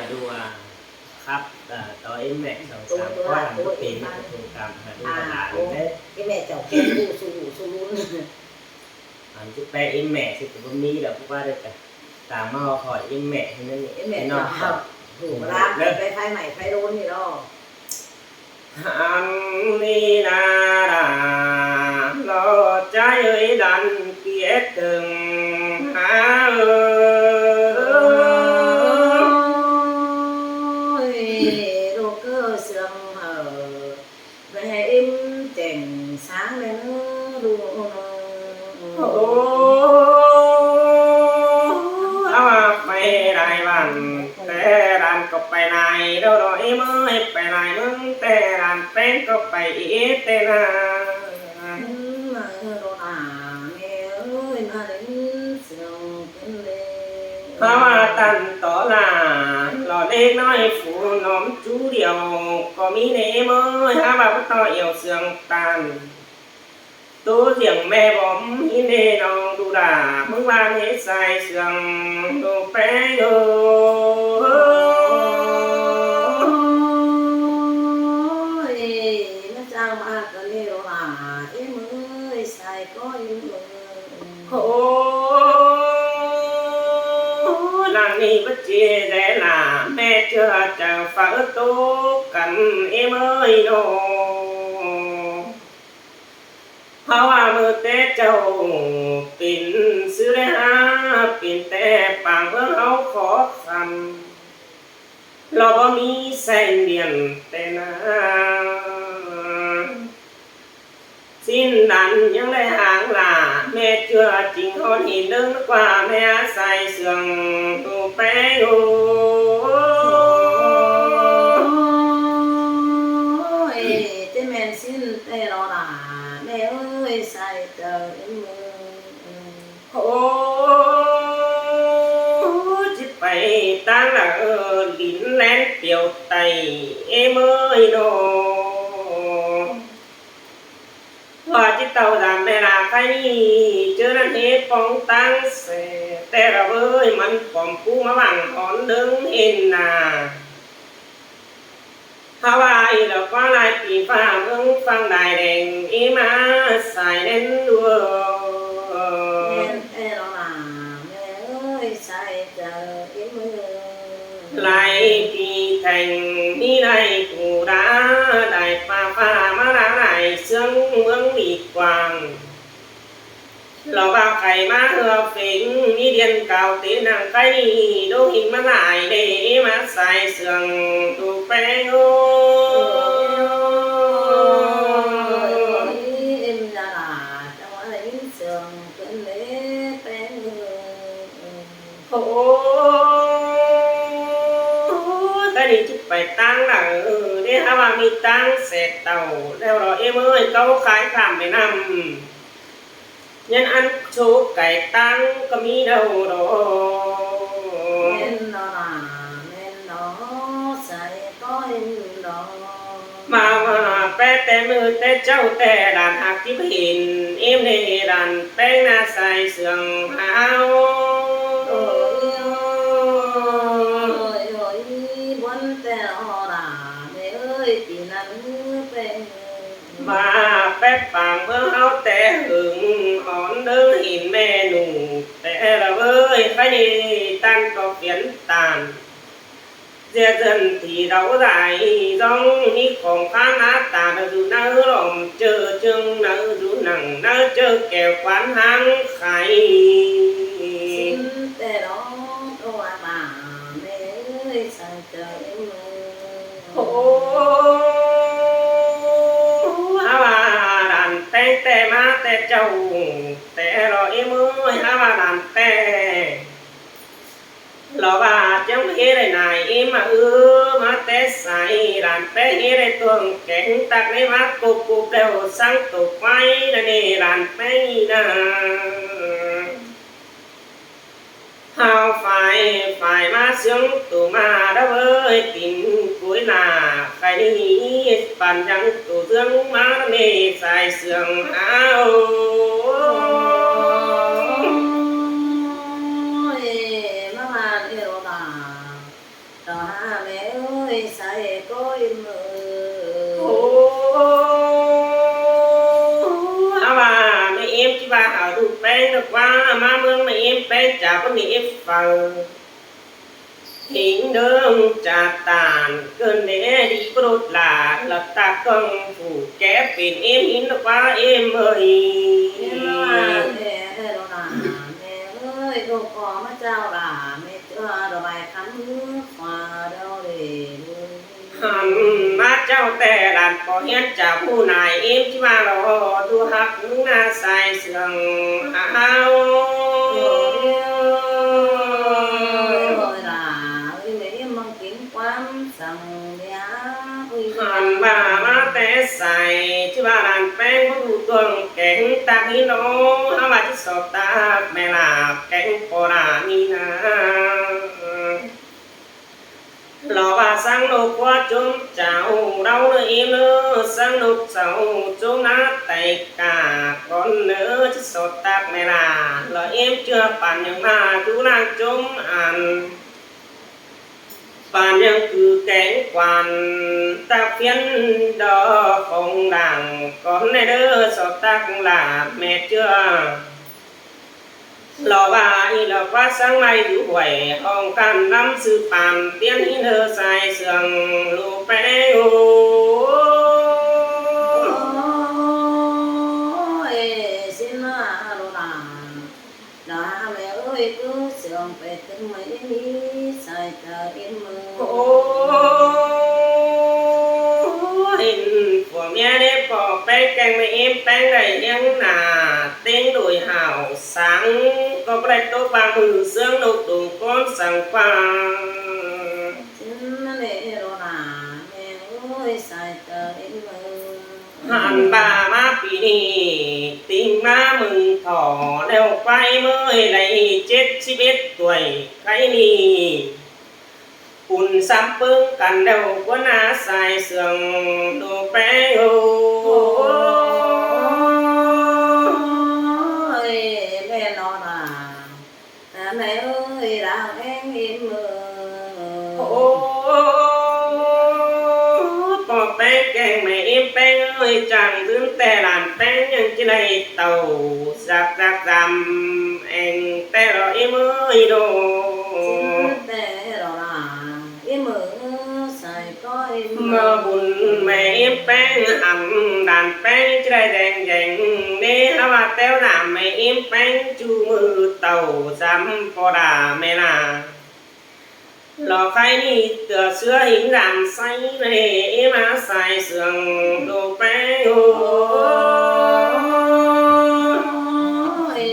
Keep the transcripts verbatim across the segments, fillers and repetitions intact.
ꞌLu a, khắp, à, ꞌto ꞌếm mẹ song sam ꞌcọ hẳn ꞌcọ pên ꞌcọ tông căm hả ꞌlu a, ꞌlạ ꞌlới. Ím mẹ chảu pên ꞌlu su ꞌlu su ꞌlun. Ăn chứ pé ím mẹ chứ ꞌcọ báu ꞌmí đaư ꞌcọ ꞌva đaư cả. Ta ꞌmá hỏi ím mẹ ꞌhứ ꞌnặn ꞌnị. Ím mẹ ꞌnị nó chảu hảư. Hủ ꞌlạ, ꞌlới pé phái mảy phái đôn ꞌnị lo. Ăn ꞌnị ꞌna đa lo ꞌchái ơi đăn kiết thừng hả ơi. Ôi, đô cơ sương hở, ꞌvẹ ím chẻng sáng đen ư đu. Ôi, áo áo pay đài bản té đàn cọc pay nài đâu đó ím ơi, pay nài ꞌmướng té đàn pén cọc pay ế té na. Ơ, ꞌmá ơ, đô đa, mẹ ơi, ꞌmá đến sương ꞌcốn lê. Khá ꞌva tăn tó là lo đếc ꞌnọi phủ nóm chú điêu ꞌcọ ꞌmí ꞌnê ꞌếm ơi, khá ꞌva báu ꞌto iẻo sương tăn. Tú diẻng ꞌme bom ꞌhí ꞌnê ꞌnọng đu đả ꞌmướng ꞌva ꞌnê sai sương đu pé ꞌnớ. Ôi, ꞌmá chang ꞌmá ꞌcọ ꞌnê đô đa, ím ơi, sai ꞌcọ ím ơi. Ôi, lăng ꞌnị báu ꞌchí đé là ꞌme ꞌchưa chaư phaư tốc căn ím ơi ꞌnớ. Háo a ꞌmự té chảu pên ꞌsứ đé hả, pên té pang ꞌmướng háo khó khăn. Lo báu ꞌmí sai miên té na. ꞌSịn đắn ꞌnhắng đảy háng lả, ꞌme ꞌchưa chính ꞌhọn hên ꞌlớng ꞌquá ꞌme sai sương đu pé ꞌnớ. Ôi, ꞌchí ꞌmen ꞌsịn té lo đa, ꞌme ơi, sai chaư ím ơi. Ôi, ꞌchí pay ꞌtáng lả ơ, đin ꞌlén piêu tay ím ơi ꞌnớ. ꞌVa ꞌchí tảu đam ꞌme đa khái ꞌnị, ꞌchớ ꞌnặn ꞌhế póng ꞌtáng sẻ, té ꞌva ꞌvới mẳn pom pú ꞌmá vang hón ꞌlớng hên na. Háo a ꞌnị lo ꞌquá lai pí ꞌva ꞌmướng phang đai đeng ím ꞌmá sai ꞌnén đua. ꞌMen té lo đa, ꞌme ơi, sai chaư ím ơi. Lai pí theng ꞌmí lai cu đá, lai pá pá ꞌmá đa lai sương ꞌmướng đi quang. Lo ꞌva khay ꞌmá ꞌhưa pheng ꞌmí điên cao té nẳng khay ꞌnị, đô hên ꞌmá lai đé ꞌmá sai sương đu pé ꞌnớ. Ôi, ôi, ôi, ôi, êm đa đa, chắng ꞌmá lai ꞌmí sương ꞌcốn lê pé ꞌnớ. Ôi, khay ꞌnị ꞌchí pay ꞌtáng lả ơ, đé háo ꞌva ꞌmí ꞌtáng sẻ tảu, ꞌlẹo lo ím ơi, cáu khái khảm ꞌme ꞌnặm. ꞌNhắng ăn ꞌchớ cai ꞌtáng ꞌcọ ꞌmí đaư đo. ꞌMen lo đa, ꞌmen lo, sai ꞌcọ ím lo. ꞌMá ꞌva pé té ꞌmự té chảu té đàn hák kíp hên, ím ꞌnê đàn pé ꞌna sai sương háo. Ôi, ôi, ôi, buôn té lo đa, ꞌme ơi, pí ꞌnặn pé. ꞌVa pé pang ꞌmướng háo té hưng hón ꞌlớng hên ꞌme ꞌnụ té ꞌlạ ꞌvới, khay ꞌnị ꞌtan ꞌcọ phiến ꞌtan. ꞌDẹ dươn thì đaư đảy dong ꞌmí khong khá ná ta, ꞌnhắng dú ꞌnhắng lom ꞌchớ ꞌchương, ꞌnhắng dú nẳng ꞌnhắng ꞌchớ kẻo quán háng khay. ꞌSịn té lo, ơ ꞌva ꞌmá, ꞌme ơi, sai chaư ím ơi. Ôi, háo ꞌva đàn té té ꞌmá té chảu té lo ím ơi, háo ꞌva đàn té lo ꞌva chắng ꞌhế đảy nải ím ꞌmá ư, ꞌmá té sai đàn pé ꞌhế đảy tuông kéng tắc ꞌnê ꞌmá cộp cộp ꞌlẹo sáng tổ quái ꞌnặn ꞌnê đàn pé ꞌnị ꞌna. Háo phải phải ꞌmá sướng tổ ꞌmá đaư ꞌvới tín cuối nả, khay ꞌnị păn dăng tổ dươn ꞌmá ꞌnê sai sương háo. Ôi, ꞌmá ꞌva ꞌnê lo đa. Lỏ hả mẹ ơi, sai có em ơi. Ơ, hả ꞌva mẹ em ꞌchí ꞌva hả ꞌlụk ꞌpéng ꞌnớ ꞌquá ꞌmá ꞌmướng mẹ em ꞌpéng chả ꞌcọ mẹ em phaư. Hính ꞌnưng chả tản ꞌcợn đé đi bốc đốt lả lả ꞌtạk ꞌcóng phủ kép pên em hính ꞌnớ ꞌquá em ơi. Em ơi, em ơi, lỏ hả mẹ ơi, ꞌlụk ꞌcọ ꞌmá ꞌchạu lả mẹ ꞌchưa đỏ bài khắm khóa đâu để lui. Hẳn ꞌmá ꞌchạu ꞌtẹ đàn ꞌcọ hiến chả ꞌhụ nải em ꞌchí ꞌva lỏ ꞌdu ꞌhặc ꞌnưng ꞌna sai sương háo. Ôi, ôi, lả ơi, mẹ em mong kính quán săng đéo. Ôi, hẳn ꞌva ꞌmá ꞌtẹ sai ꞌchí ꞌva đàn ꞌpéng báu ꞌhụ tuông kéng ꞌtạk hính ꞌnớ, hả ꞌva ꞌchí so ꞌtạk mẹ lả kéng ꞌpo đà ꞌnị ꞌna. Lỏ ꞌva ꞌsáng ꞌnộc ꞌquá chốm chảu đaư ꞌnớ em ꞌnớ, ꞌsáng ꞌnộc chảu chốm ꞌná tai cả cón ꞌnớ ꞌchí so ꞌtạk mẹ lả. Lỏ em ꞌchưa păn ꞌnhắng ꞌmá dú ꞌláng chốm ăn, păn ꞌnhắng cứ kéng quan ꞌtạk phiến đỏ khong đảng cón ꞌnị ꞌnớ so ꞌtạk lả mẹ ꞌchưa. Lỏ ꞌva ꞌnị lỏ ꞌquá ꞌsáng ꞌmạy dú huổi hong căn ꞌnắm sư păn tiên hính ꞌnớ sai sương ꞌlụk ꞌpéng ơ. Ôi, xin hả lỏ hả. Lỏ hả mẹ ơi, cứ sương pay tưng mẹ em ꞌnị sai chả em ơi. Ơ, hên phua ꞌmía đé ꞌpo ꞌpéng kéng mẹ em ꞌpéng đảy ꞌhiếng nả ꞌtếng đuổi hảo sáng ꞌcọ báu đảy tốc ꞌva ꞌmự ꞌsướng ꞌnộc đung cón săng quang. Xin hả mẹ lỏ hả mẹ ơi, sai chả em ơi. Hẳn ꞌva ꞌmá pi ꞌnị ꞌtinh ꞌmá ꞌmưng thỏ ꞌlẹo ꞌquá em ơi, đảy chết síp ết tuổi khay ꞌnị. Pun sắm ꞌpứng căn ꞌlẹo ꞌquá ꞌna sai sương ꞌlụk ꞌpéng ơ. Ôi, mẹ lỏ hả. Hả mẹ ơi, đaư ꞌhéng em ơi. Ơ, ꞌpo ꞌpéng kéng mẹ em ꞌpéng ơi, chắng dưn ꞌtẹ đàn ꞌpéng ꞌnhắng ꞌchí đảy tảu ꞌdạk ꞌdạk dăm eng ꞌtẹ lỏ em ơi ꞌnớ. Dưn ꞌtẹ lỏ hả em ơi, sai có em ơi. ꞌMưa bun mẹ em ꞌpéng ăn đàn ꞌpéng ꞌchí đảy deng deng ꞌnê, hả ꞌva ꞌtẹo nả mẹ em ꞌpéng ꞌchu ꞌmự tảu dăm ꞌpo đà mẹ nả. Lỏ khay ꞌnị tưa ꞌsứa hính dăm ꞌsáy ꞌnê, em ꞌmá sai sương ꞌlụk ꞌpéng ơ. Ôi,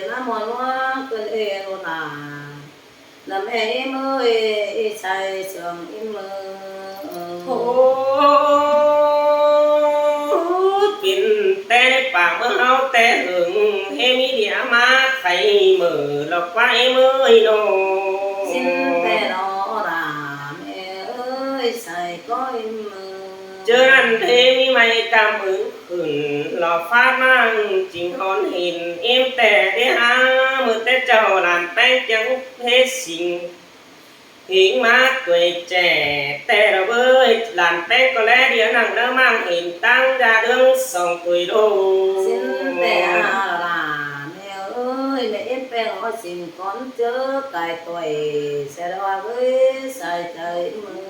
ꞌmá ꞌmuôn ꞌlúa ꞌcợn ê lỏ hả. Nắm ê em ơi, ê sai sương em ơi. Ơ, pên ꞌtẹ đé pang ꞌmưa ꞌháu ꞌtẹ hưng, hê ꞌmí đi a ꞌmá khay ꞌmự lỏ ꞌquá em ơi ꞌnớ. Xin ꞌtẹ lỏ hả mẹ ơi, sai có em ơi. ꞌChớ ꞌnặn hê ꞌmí ꞌmạy căm ứn khửn lỏ phát ꞌmáng ching hón hên em ꞌtẹ đé hả, ꞌmưa ꞌtẹ chảu đàn ꞌpéng chắng hê sính. Hính ꞌmá tuổi trẻ ꞌtẹ lỏ bới, đàn ꞌpéng ꞌcọ ꞌlé đi nẳng ꞌnớ ꞌmáng hên ꞌtáng da đương song tuổi đô. Xin ꞌtẹ hả lỏ hả mẹ ơi, mẹ em ꞌpéng ꞌcọ sính cón ꞌchớ cai tuổi, sai lỏ bới, sai chả em ơi.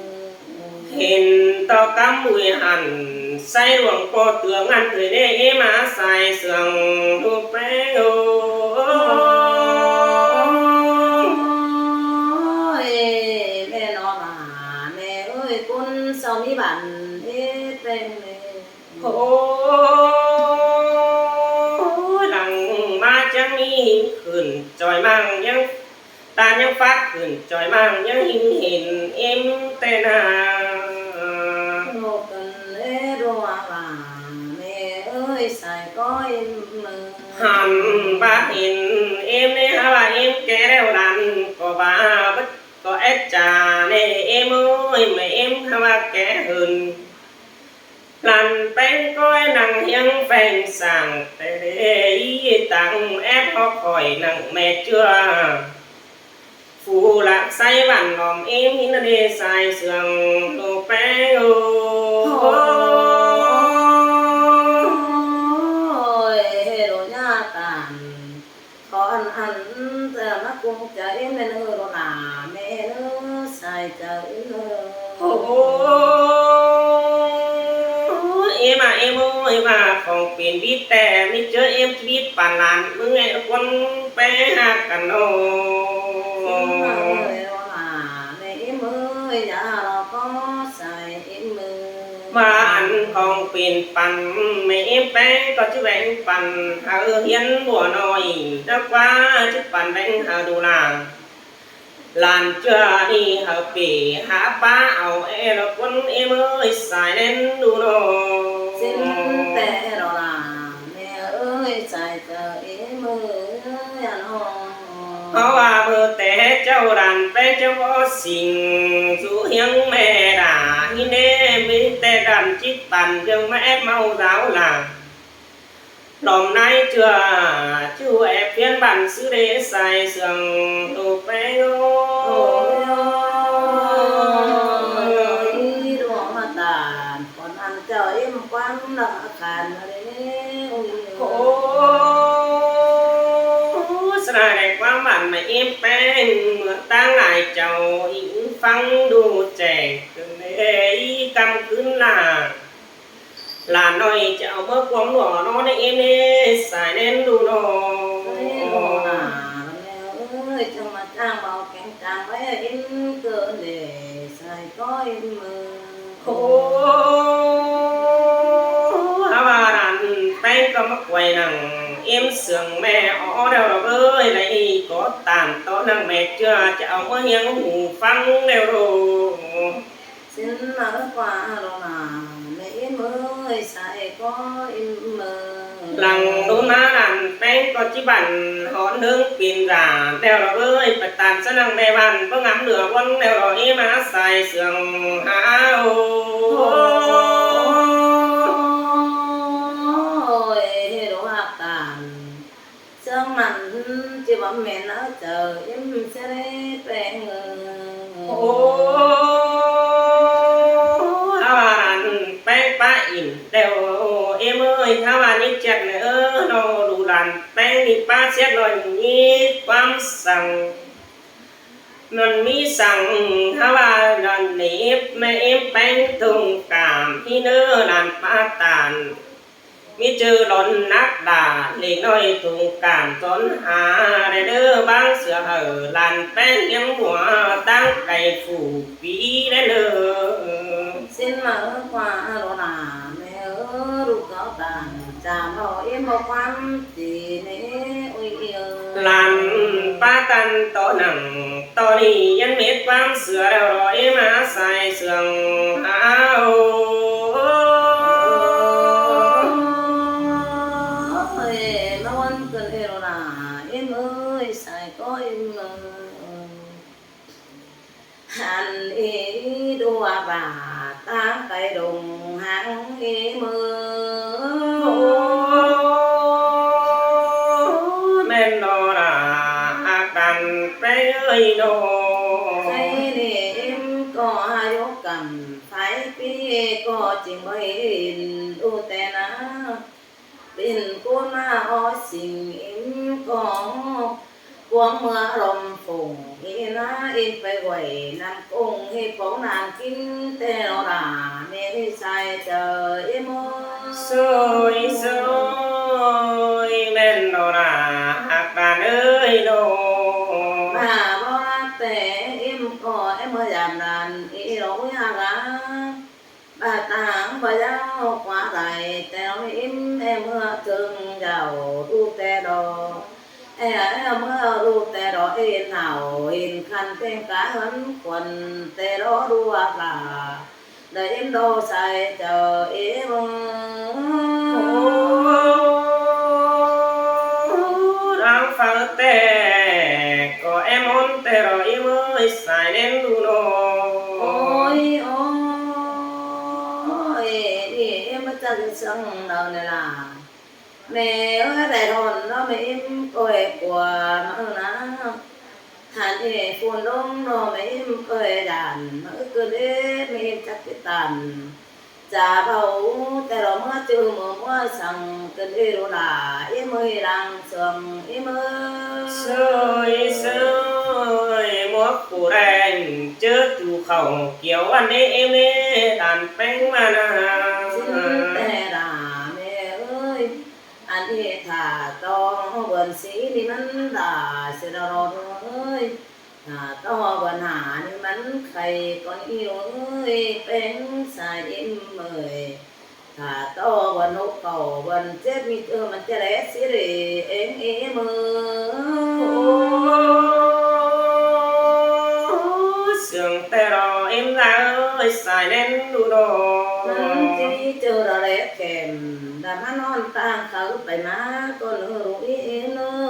Hên ꞌtọ cắm ꞌmui hẳn, ꞌsáy luông ꞌpo tưa ngăn thời ꞌnê, em ꞌmá sai sương ꞌlụk ꞌpéng ơ. Ôi, mẹ lỏ hả mẹ ơi, ꞌcốn sau ꞌmí bản ê ꞌpéng mẹ. Ơ, lăng ꞌmá chắng ꞌmí hính khửn choi ꞌmáng ꞌnhắng, ta ꞌnhắng phát khửn choi ꞌmáng ꞌnhắng hính hên em ꞌtẹ nả. Ơ, ꞌcợn ê lỏ hả mẹ ơi, sai có em ơi. Hẳn ꞌva hên em ꞌnê, hả ꞌva em ké ꞌlẹo đàn ꞌcọ ꞌva bớt ꞌcọ ét chả ꞌnê em ơi, mẹ em hả ꞌva ké hưn. Đàn ꞌpéng ꞌcọ nẳng ꞌhiếng pheng sảng ꞌtẹ đé, ꞌí tẳng ép hók khỏi nẳng mẹ ꞌchưa. phủ lạ sai bản nòm êm hín đê sai sương lô pé ô. Ôi, hê đô nhá tản. Thọ ăn ăn, tơ mắc cung chơ êm nên hư đô nả, mẹ hư sai chơ êm hư. Ô, êm à, êm ơi, êm à, khong pên bít tẻ, mít chơ êm bít pàn làn, mưng êm cuốn pé hạc cắn ô. Êm ơi, đô nả, mẹ êm ơi, ya lo có sai êm ơi. Mà ăn khong pên pàn, mẹ êm pé, có chứ bánh pàn, hả hiến bùa nòi, đó quá, chứ pàn bánh hả đô làng. Làn chưa đi hả pì, hả pá, ảo ê lo cuốn êm ơi, sai nên đu nô. Xin tè lo là, mẹ ơi, sai chơ êm ơi, ăn hông. Hó wa bơ té chau đàn pé chau bó xinh, dụ hiếng mẹ đà, hi nê mê té đàn chít pàn, dưng mẹ ép mau giáo là. Lòm nái chưa, chu ép phiến bản sư đế sai sương tô pé ngô. Ôi, ôi, ôi, đùa mà tàn, còn ăn chào êm quán nợ khán rê, ôi. Ô, sra đe quán bản mà êm pé, mưa táng lại chào, ý phăng đu chè, từng đê ý căm cứng là. Làn ơi, chào mơ cuống đỏ nó đấy em ê, sai nên đu nô. Ôi, đô nả, mẹ ơi, chăm mà chăm bảo kén chăm, ôi, em cứ để sai có em mơ. Ô, hả bà đàn pé có mắc quầy nặng, em sương mẹ ó đeo đọc ơi, lại có tàn tó năng mẹ chưa, chào mơ hiếng hủ phăng đeo đô. Xin mơ qua đô nả, mẹ êm ơi, sai có êm mơ. Lăng đô nả làn pé có chí bản hón hương pin rả, đeo đọc ơi, bật tàn sân năng mẹ bản, bơ ngắm lửa quân, đeo đọc êm á sai sương hả ô. Ôi, hê đô hạc tàn. Sương mặn, chỉ bấm mẹ nó chờ, em sẽ lấy pé ngơ. Ô, hả bà đàn pé pá ỉn đeo, em ơi, hả bà nhích chẹt này ơ, nó đu đàn pé đi pá xét nó nhí quám săng. Nó mí săng, hả bà đàn nếp, mẹ em pé thông cảm, hi nơ đàn pá tàn. Mít chư lón nắc đà, lê ꞌnọi thung cản tón há, đe đơ báng sửa hở, làn pén hiếng hua, táng cày phủ pí đe đơ. Xin mơ qua đô nả, mẹ ơ, đu cáo tản, chả màu im màu quan, chỉ nế ui yêu. Làn pá căn tó nẳng, tó đi, yên mết quáng sửa đeo đòi, má sai sương hao. Ôi, nó ăn cơn ê đô nả, im ơi, sai có im ơi. Hẳn ý đua bà ta cái đồng háng ý mơ. Ôi, men đó là ác đàn pé ơi đó. Cái niềm có háo cảm phải bi có chính bởi đu tè na. Pên ꞌcốn ꞌmá ói sing im có, cuông ꞌmưa lom phổng i ꞌná im pay quảy năm công hi phóng nàn kin teo đà mẹ sai chơ im ơi. Sôi sôi men đó là hạc đàn ơi đó. Mà bó tè im có em ơi dàm đàn i lối hạc á. Bà táng bà dao khóa đài teo im em ưa thương giàu đu tè đỏ. E em ưa đu tè đỏ in hảo in khăn tên cá hấn khuẩn tè đỏ đua bà. Đời im đô sai chơ im. Đang pháo tè có em ôn tè đỏ im ơi sai nên đu đô. Ôi ôi, đi em bắt chân sưng đầu này là. Mẹ ơi, đại hồn nó mẹ em coi của nó na. Hăn ê phôn đống đo mẹ im ơi đàn, mă ư cơn ê mẹ im chắc cái tàn. Chả bảo tè đỏ mưa chữ mưa mưa săng cơn ê đô đà, im ơi đang sương im ơi. Sơi sơi, muốc phủ đen, chớ tù khẩu, kiểu ăn ê im ê, đàn peng mà nà. Xin tè đà mẹ ơi, ăn ê thả to, buồn sĩ đi mắn đà, xin đà đo ơi. Thả to bơn hả ni mắn khay con yêu ơi, peng sai im ơi. Thả to bơn hốc khẩu bơn chết mi tơ mắn chết lé xí rì ếng im ơi. Sương tê ro im ra ơi, sai nên đu đô. Mắn chi chơ ra lé kèm, đà mắn non tang khâu pay má, con ư rú im ơi.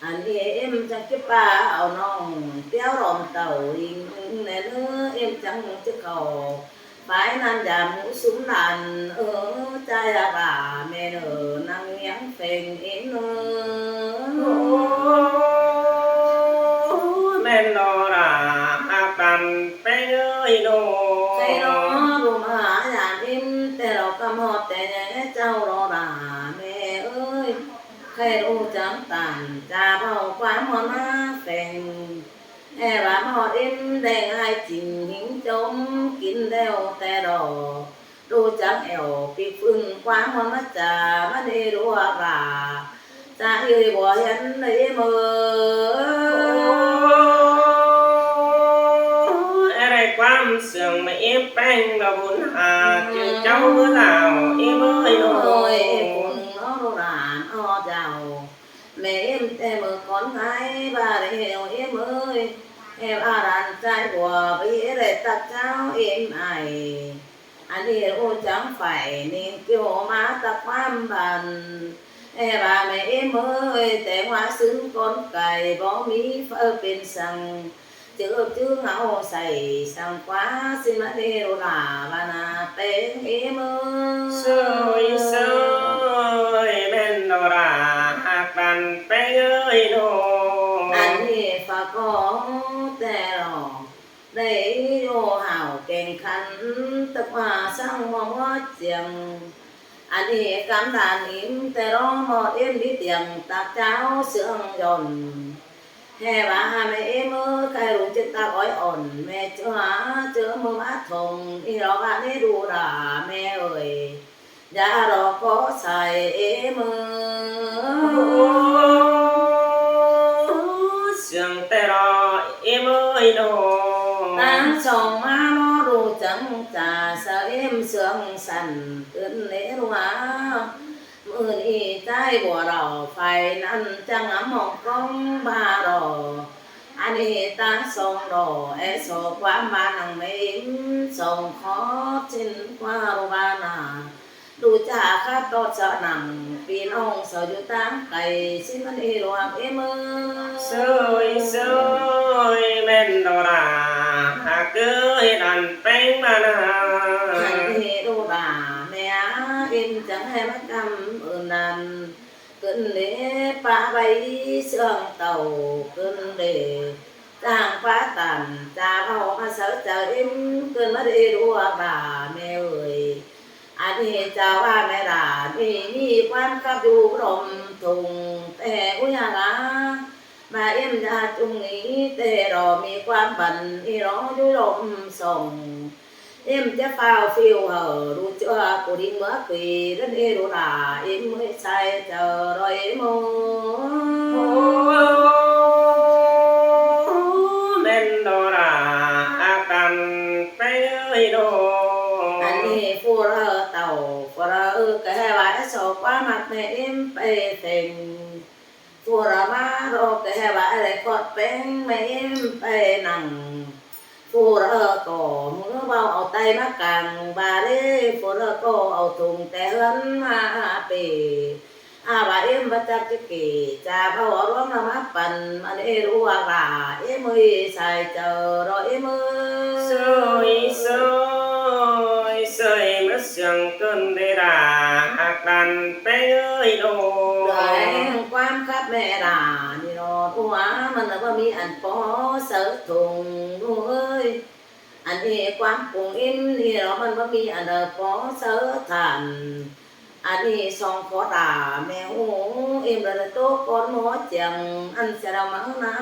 Ăn ê im chăng kí pa au nong, tiếu ròm tàu inh, nè nư im chăng chư khẩu. Phái nan dàm ngũ súng nan, ơ, chai a bà, mẹ nơ, năng miếng phèn im nơ. Mẹ nơ ra, a tàn peng ơi nô. Khay nơ, rùm a dàm im, tè rau căm họt, tè nhé, cháu rô ra, mẹ ơi. Khay đu chắng tản, chả bảo quán món má phèn. Ê bà mò im đen ai chỉnh hính chôm, kín đeo tè đỏ. Đu chắng ẻo, pí phưng quán món má chả, má đi đua bà. Chả ơi bò hiến đấy mơ. Ê, đây quán sương mà im peng đỏ bún hà, chữ cháu mưa rào, im ơi nô. Ôi, ê, phun nó đô đà, nó giàu. Mẹ em tè mơ con gái, bà đi heo em ơi. Em a đàn trai của, bà đi để tạc cháo em ai. Ăn đi ô chẳng phải, nên kêu má tạc quán bàn. Ê, bà mẹ em ơi, té ngoại xứng con cày, bó mí phơ bên săng. Chữ ước chữ ngáo say, săng quá, xin má đi đô đà, bà nà, peng em ơi. Sơi, sơi, men đô đà, hạc đàn peng ơi đô. Ăn đi phá con, té đỏ. Đảy yô hảo keng khăn, tơk hoa săng mò mò chiêng. Ăn đi cắm đàn im, té đỏ mò im đi tiêng, tạc cháo sương dọn. Hè bà hà mẹ êm ơ, khay rú chết ta ói ổn, mẹ chua, chua mơ mát thùng, y đó bà nế đu đà, mẹ ơi. Dá đó có sai êm ơ. Sương tê đó êm ơi đó. Táng sông má nó đu chăng chả sao êm sương sẵn, ưn lễ đu à. Mưn ị tai bùa đỏ phải năn chăng ngắm mong công ba đỏ. Ăn ị ta sông đỏ, e sổ quán ba năng mến, sông khó xin qua rô ba nà. Đu chả khát đọt sợ nặng, pin ông sợ dư táng cày, xin mưn ị ruột êm ơ. Sơi, sơi, men đỏ đà, hà cứ ị đàn peng ba nà. Hẳn ị đô đà, mẹ, êm chăng hè mắc căm ưn đàn. Cơn lễ pá bay sương tàu cơn lễ. Chàng pá tàn, chà bảo mà sớ chớ im, cơn mất đi đua bà mẹ ơi. Ăn đi chào bà mẹ đà, đi, đi quan khắp du lom thùng, tè ui hà lá. Bà im ra chung ý, tè đỏ mi quan bần, đi đó du lom sông. Im chớ phao phiêu hở, đu chua, cô đi mưa quỷ, rất đi đu đà, im mới sai, chớ rồi im ô. Men đô đà, a tàn, peng ơi đô. Ăn đi phù rơ tàu, phù rơ ư, cái hè vãi sổ qua mặt mẹ im, pê phèn. Phù rơ má rô, cái hè vãi rê khọt peng, mẹ im, pê nặng. Phù rơ tô, mưa bao ao tay má căng, bà rê, phù rơ tô, ao thùng, té hươn má pê. A bà im bắt chắc chứ kì, chà bao ao ruông nó má pần, mà nê rua bà, im ơi, sai chớ, rồi im ơi. Sơi, sơi, sơi, mất sương cơn đê đà, hạc đàn peng ơi đô. Rồi, quan khắp mẹ đà, đi đô, ꞌmắn ꞌnớ báu ꞌmí ăn ꞌpó sáư thùng ꞌlụk ơi. Ăn ꞌnị ꞌquám pung ꞌếm ꞌnị lo ꞌmắn báu ꞌmí ăn đaư ꞌpó sáư than. Ăn ꞌnị song khó đả ꞌme ꞌhụ ꞌếm đaư đaư ꞌtố ꞌcốn ꞌmó chiêng ăn sia đaư ꞌmắn ꞌná.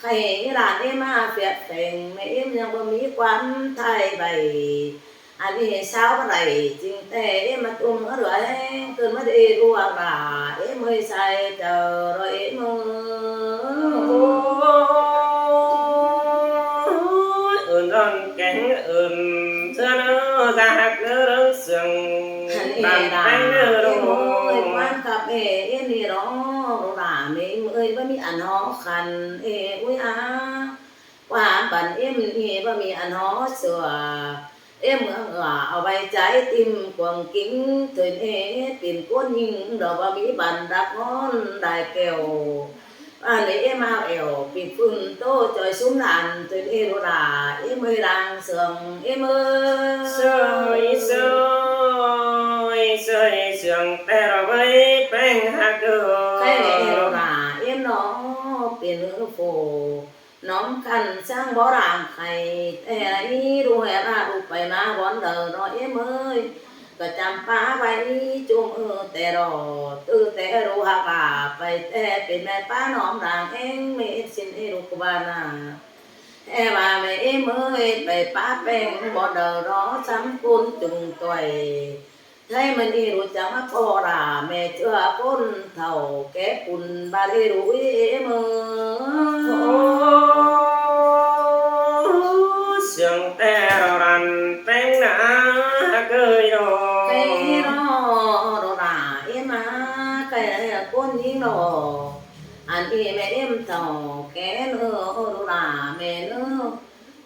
Khay ꞌlạ ꞌếm ꞌmá phiết pheng ꞌme ꞌếm ꞌnhắng báu ꞌmí ꞌquám thái ꞌvạy. Ăn ꞌnị sáu báu đảy ꞌchính ꞌtẹ ꞌếm ꞌmá ꞌtôm ꞌmá đuổi ꞌcứn ꞌmá đi ꞌlua ꞌva ꞌếm ơi sai chaư ꞌloi ꞌếm ơi. Ơn ơn kéng ơn ꞌsứa ꞌnớ ꞌdạk ꞌnớ ꞌlớng siêng. Ăn ꞌnị ꞌlạ ꞌếm ơi ꞌquám khắp ê ꞌnị lo ꞌlạ ꞌme ꞌếm ơi báu ꞌmí ăn hó khăn ê ui a. ꞌQuám băn ꞌếm ꞌnị báu ꞌmí ăn hó sửa. Ê ꞌmướng ꞌva au ꞌvạy trái tim cuông kính thôi ê pên ꞌcốn ꞌnhính đaư báu ꞌmí băn đắc ꞌngón đai kẻo. Ăn ꞌnị ꞌếm ꞌmá ẻo pít phun ꞌtố ꞌchoi sum đan thôi ê ꞌlụk ꞌlạ ꞌếm ơi đang sương ꞌếm ơi. Sơi sơi sơi sương ꞌtẹ lo ꞌvạy ꞌpéng ꞌhặc ơ. Khay ê ꞌlụk ꞌlạ ꞌếm lo pên ư phủ. Nóm khăn ꞌsướng báu đang khay ꞌtẹ ꞌnị ꞌlụk hê ꞌva ꞌlụk pay ꞌmá bón đaư ꞌnọ ꞌếm ơi. ꞌCọ chăm ꞌpá ꞌvạy ꞌchum ư ꞌtẹ lo. ꞌTứ ꞌtẹ ꞌlụk ꞌhặc ꞌva pay ꞌtẹ pên ꞌme ꞌpá nóm đang ꞌhéng ꞌme ꞌsịn ê ꞌlụk ꞌva ꞌná. Ê ꞌva ꞌme ꞌếm ơi pay ꞌpá ꞌpéng bón đaư ꞌnọ sắm ꞌcốn chung ꞌtoi. Thái ꞌmắn ê ꞌlụk chắng ꞌmá ꞌpo đả ꞌme ꞌchựa ꞌcốn thảu ké pun bát ê ꞌlụk ê ꞌếm ơi. Sương ꞌtẹ lo đan ꞌpéng ꞌná ꞌhặc ơi lo. Khay lo lo đa ꞌếm ꞌmá khay ꞌcốn ꞌnhính lo. Ăn ê ꞌme ꞌếm thảu ké ꞌnớ ꞌlụk ꞌlạ ꞌme ꞌnớ.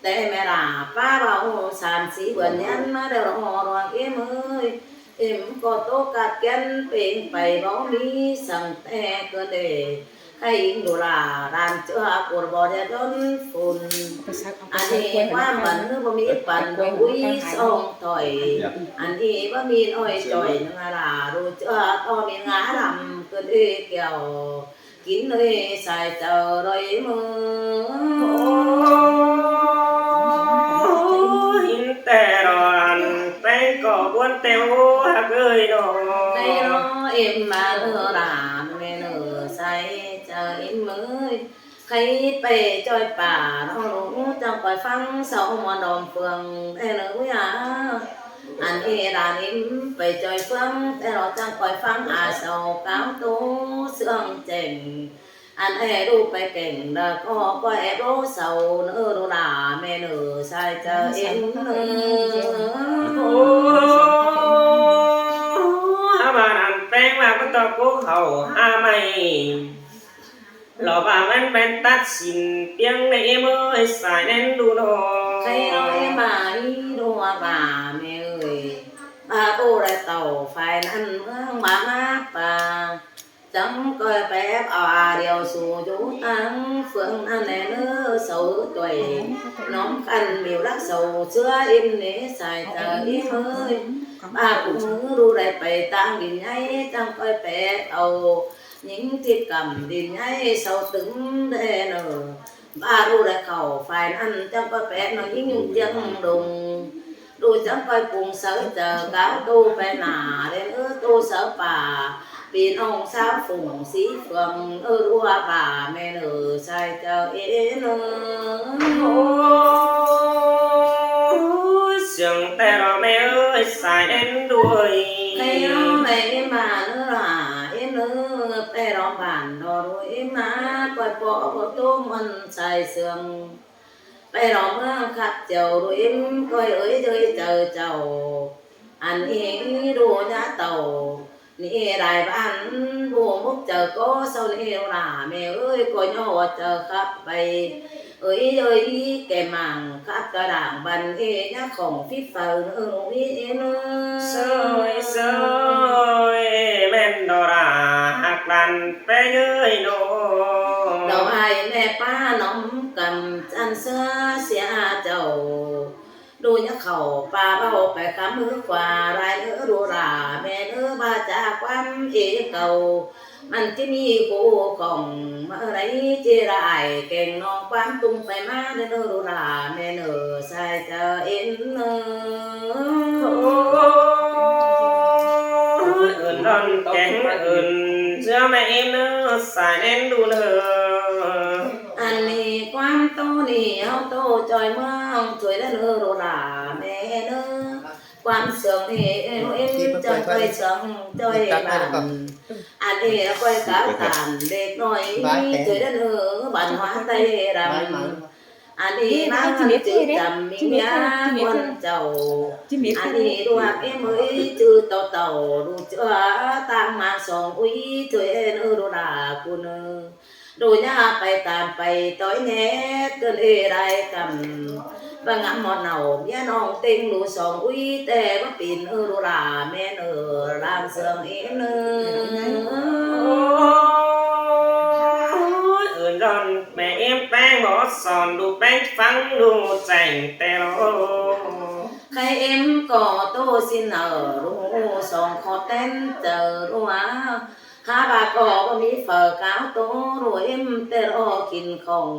ꞌTẹ ꞌme đa ꞌpá báu sam sí bươn nhắn ꞌmá đaư lo ꞌlua ꞌếm ơi. Ê ꞌmá ꞌcọ ꞌtố cắp kiến pên pay báu ꞌmí săng ꞌtẹ ꞌcọ đảy. Khay ꞌnhính ꞌlụk ꞌlạ đan ꞌchựa cuông báu đảy đón phun. Ăn ê ꞌquám băn ꞌnớ báu ꞌmí băn ꞌcọ ui song thỏi. Ăn ê báu ꞌmí ꞌnọi chỏi ꞌnưng ꞌlạ ꞌlụk ꞌchựa ꞌto ꞌmí ngá lăm ꞌcọ đảy kẻo. Kính ơi sai chaư ꞌloi ꞌếm ơi. Hên ꞌtẹ lo ăn ꞌpéng ꞌcọ ꞌbuôn ꞌtẹ ꞌhặc ơi lo. Khay lo ꞌếm ꞌmá ꞌnớ đa ꞌme ꞌnớ sai chaư ꞌếm ơi. Khay pay ꞌchoi pả ꞌnọ ꞌlụk chắng ꞌcoi ꞌphắng sau ꞌmuôn đom phương ꞌtẹ ꞌnớ ui a. Ăn ê đa ꞌnị pay ꞌchoi phương ꞌtẹ lo chắng ꞌcoi ꞌphắng a sau cáo ꞌtố sương chẻng. Ăn ê ꞌlụk pay kẻng đa ꞌcọ ꞌcoi ép ꞌlố sau ꞌnớ ꞌlụk ꞌlạ ꞌme ꞌnớ sai chaư ꞌếm ơi. Hák ꞌva ăn ꞌpéng ꞌva báu ꞌtọ ꞌcú khảu hák ꞌmạy. Lo ꞌva ꞌmắn ꞌmen tắt sín piếng đảy ꞌếm ơi sai ꞌnén ꞌlụk ꞌnọ. Khay lo ꞌếm ꞌmá ꞌnị ꞌlụk ꞌva ꞌme ơi. ꞌVa ꞌtố đảy tảu phải ꞌnặn ꞌmướng ꞌmá ꞌmá ꞌva. Chắng ꞌcoi pay ép au a điêu su dú tang phương ꞌnặn ꞌnớ sau ꞌtoi. Nóm khăn mêu lắc sau ꞌchưa ꞌếm ꞌnị sai chaư ꞌếm ơi. ꞌVa ꞌcú ꞌmứ ꞌlụk đảy pay tang đin nháy chắng ꞌcoi pay ép au ꞌnhính ꞌtị cắm đin nháy sau tứm đé ꞌnớ. ꞌVa ꞌlụk đảy khảu phải ꞌnặn chắng ꞌcoi pay ép ꞌnọ ꞌnhính ꞌnhính chiêng đung. ꞌLụk chắng ꞌcoi pung sáư chaư cáo ꞌtố pay nả đen ư ꞌtố sáư pả. Pin ong sáo phủng sí phường ư ꞌlụk ꞌva ꞌme ꞌnớ sai chaư ꞌếm ơi. Ôi, sương ꞌtẹ lo ꞌme ơi sai ꞌnén đuối. Khay lo ꞌme ꞌmá ꞌnớ ꞌlạ ꞌếm ꞌnớ. Pay lo bản lo ꞌlụk ꞌếm ꞌmá ꞌcoi ꞌpọ ꞌcọ ꞌtố ꞌmuôn sai sương. Pay lo ꞌmướng khắp chảu ꞌlụk ꞌếm ꞌcoi ơi ơi chaư chảu. Ăn ê ꞌnị ꞌlụk nhá tảu. ꞌNị ê lai bản bô mốc chaư ꞌcọ sau ꞌnị ꞌlạ ꞌme ơi ꞌcoi ꞌnhó chaư khắp pay. Ơi ơi kẻ mảng khắp chaư đảng bản ê nhá khỏng phít phao ơ ꞌlụk ꞌnị ê ꞌnớ. Sơi sơi ꞌmen đo đa hák lăn pé ơi ꞌnọ. Đo ai ꞌme ꞌpá nóm căm chăn sứa sia chảu. ꞌLụk ꞌnhá khảu ꞌpá báu pay khắm ꞌmứ khua lai ꞌnớ ꞌlụk lả ꞌmé ꞌnớ, ꞌva ꞌchạ ꞌquám ế cảu ꞌmắn ꞌchí ꞌmí ꞌcú khong ꞌmá đảy ꞌchí đảy keng ꞌnọng ꞌquám ꞌtung pay ꞌmá ꞌnớ ꞌlụk lả ꞌmé ꞌnớ sai chaư ꞌén ꞌnớ. Ưn ꞌnón keng ưn ꞌchưa ꞌmé ꞌén ꞌnớ sai ꞌnén ꞌlụk ꞌnớ. Ăn ꞌnị ꞌquám ꞌtố ꞌnị ꞌháu ꞌtố ꞌchoi ꞌmướng ꞌchoi ꞌnớ ꞌlụk lả ꞌmé ꞌnớ. ꞌQuám sương ꞌnị ꞌu ꞌếm chắng ꞌchoi sương ꞌchoi bản. Ăn ꞌnị ꞌcoi cáo tản đếc ꞌnọi ꞌchoi ꞌnớ bản hóa ꞌTáy Đăm. Ăn ꞌnị ꞌmá ꞌchư chăm ꞌmí ꞌnhá ꞌquám chảu. Ăn ꞌnị ꞌlụk ꞌếm ới ꞌchư tảu tảu ꞌlụk ꞌchưa ꞌtáng ꞌmá song ꞌúi ꞌchoi ꞌnớ ꞌlụk lả ꞌcốn ꞌnớ. ꞌLụk ꞌnhá pay tam pay ꞌtoi ꞌnhét ꞌcợn ê lai căm. ꞌVa ngắm ꞌmọn nảu ꞌmía ꞌnọng ꞌtếng ꞌlụk song ꞌúi ꞌtẹ ꞌva pên ꞌnớ ꞌlụk lả ꞌmé ꞌnớ ꞌláng sương ꞌén ꞌnớ. Ưn ꞌnón ꞌmé ꞌếm ꞌpéng bók son ꞌlụk ꞌpéng ꞌphắng ꞌlụk chẻng ꞌtẹ ꞌló. Khay ꞌếm ꞌcọ ꞌtố ꞌsịn hảư ꞌlụk song khót ꞌtén chaư ꞌlụk ꞌva. Hák ꞌva ꞌcọ ꞌva ꞌmí phaư cáo ꞌtố ꞌlụk ꞌếm ꞌtẹ ꞌló kin khong.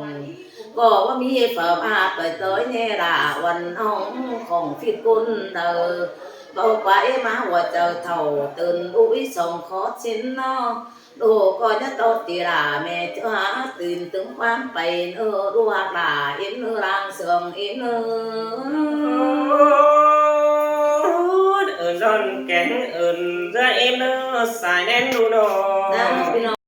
ꞌCọ ꞌva ꞌmí phaư ꞌva ꞌtoi ꞌtoi ꞌnhé lả uôn ꞌnọng khong phít ꞌcốn đaư. Báu ꞌquá ꞌếm ꞌmá hua chaư thảu tứn ꞌúi song khót ꞌsịn ꞌnớ. ꞌLụk ꞌcọ ꞌnhá ꞌtọt ti lả ꞌmé ꞌchưa tứn tứm ꞌquám pay ꞌnớ ꞌlụk lả ꞌén ꞌnớ ꞌláng sương ꞌén ꞌnớ. Ưn ꞌnón keng ưn ꞌchưa ꞌén ꞌnớ sai ꞌnén ꞌlụk ꞌnớ.